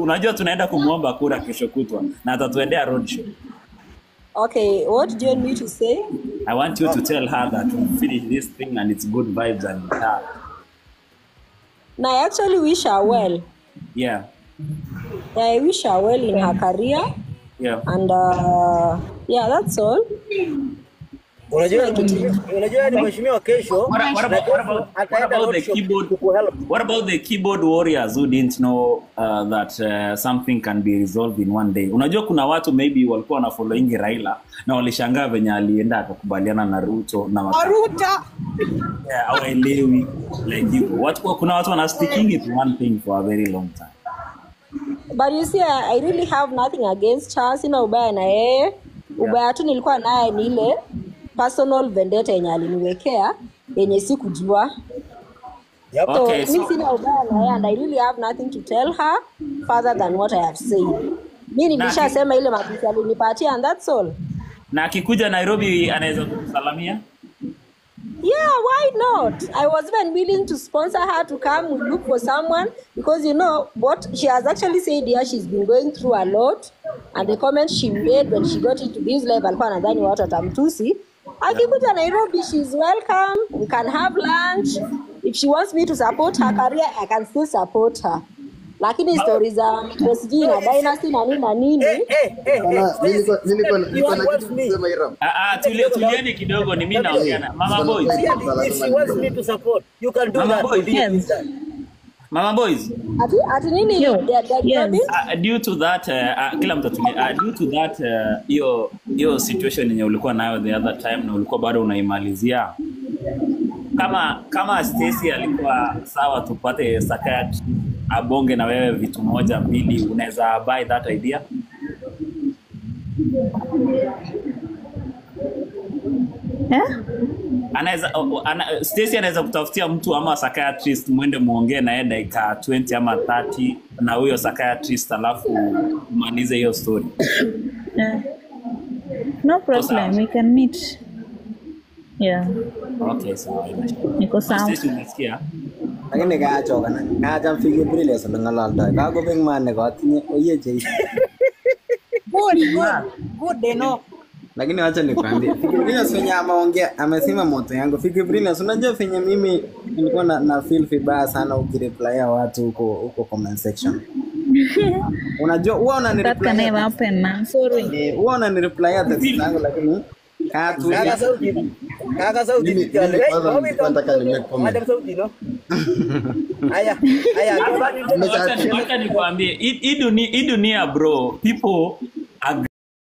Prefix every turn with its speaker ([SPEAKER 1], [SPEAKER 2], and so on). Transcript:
[SPEAKER 1] Unajua tunaenda kumuomba kura kesho kutwa na atatuendea roadshow.
[SPEAKER 2] Okay, what do you want me to say?
[SPEAKER 1] I want you to tell her that we finish this thing and it's good vibes and her.
[SPEAKER 2] Na I actually wish her well.
[SPEAKER 1] Yeah.
[SPEAKER 2] I wish her well in her career.
[SPEAKER 1] Yeah.
[SPEAKER 2] And yeah, that's all.
[SPEAKER 3] Unajua ni mheshimiwa kesho.
[SPEAKER 1] What about the keyboard? What about the keyboard warriors who didn't know that something can be resolved in one day? Unajua kuna watu maybe walikuwa wana following Raila na walishangaa venye alienda akakubaliana na Ruto na
[SPEAKER 4] Ruto.
[SPEAKER 1] Yeah, hawaelewi like you. Watu, kuna watu wana sticking to one thing for a very long time.
[SPEAKER 2] But you see, I really have nothing against her. Sina ubaya na yeye. Ubaya tu nilikuwa naye ni ile personal vendetta yenye aliniwekea yenye sikujua.
[SPEAKER 3] Yep.
[SPEAKER 2] So,
[SPEAKER 1] Okay,
[SPEAKER 2] mi sina ubaya na yeye and I really have nothing to tell her further than what I have said. Mi nilishasema ile matusi alinipatia and that's all.
[SPEAKER 1] Na akikuja Nairobi anaweza kukusalamia?
[SPEAKER 2] Yeah, why not? I was even willing to sponsor her to come look for someone because you know what she has actually said here, she's been going through a lot, and the comments she made when she got into this life, alikuwa anadhani watu watamtusi. Akikuja Nairobi, she's welcome. We can have lunch. If she wants me to support her career, I can still support her. Lakini stories za sijui na dynasty na nini na nini.
[SPEAKER 5] Bana, nilikuwa na kitu kusema, Iram.
[SPEAKER 1] Ah, ah, tulieni kidogo, ni mimi naongea na Mama Boys.
[SPEAKER 3] If she wants me to support, you can do
[SPEAKER 1] Mama
[SPEAKER 3] that.
[SPEAKER 1] Boys.
[SPEAKER 3] Yes.
[SPEAKER 1] Mama Boys.
[SPEAKER 2] Ati nini? Yes.
[SPEAKER 1] Due to that kila mtu atulie. Due to that hiyo situation yenye ulikuwa nayo the other time na ulikuwa bado unaimalizia. Kama Stacy alikuwa sawa tupate psychiatrist abonge na wewe vitu moja mbili, unaweza buy that idea?
[SPEAKER 6] Eh?
[SPEAKER 1] Anaweza Stacy anaweza kutafutia mtu ama psychiatrist mwende muongee naye dakika 20 ama 30 na huyo psychiatrist, alafu umalize hiyo story.
[SPEAKER 6] Yeah. No problem, we can meet. Yeah.
[SPEAKER 1] Okay, sawa. Haina shida.
[SPEAKER 6] Niko sawa.
[SPEAKER 1] Stacy, umesikia?
[SPEAKER 7] Lakini kachokan anyun. Kacham Fiki Brilliance ole ng'ololdoi. Kakobek man nekotinye oye chei.
[SPEAKER 4] Good, good, good enough.
[SPEAKER 7] Lakini wacha nikwambie. Fiki Brilliance venye ameongea, amesema moto yangu. Fiki Brilliance, unajua venye mimi nilikuwa na feel vibaya sana ukireply watu huko comment section. Unajua huwa
[SPEAKER 6] That can never
[SPEAKER 7] unanireply.
[SPEAKER 6] happen, man. Sorry.
[SPEAKER 7] Eh, huwa unanireply text zangu lakini katulia.
[SPEAKER 3] Kaka sauti. Kaka sauti.
[SPEAKER 5] Mimi kwanza nilikuwa nataka ni make comment.
[SPEAKER 3] Madam sauti, no? Aya, aya.
[SPEAKER 1] Wacha nikwambie, hii dunia bro, people are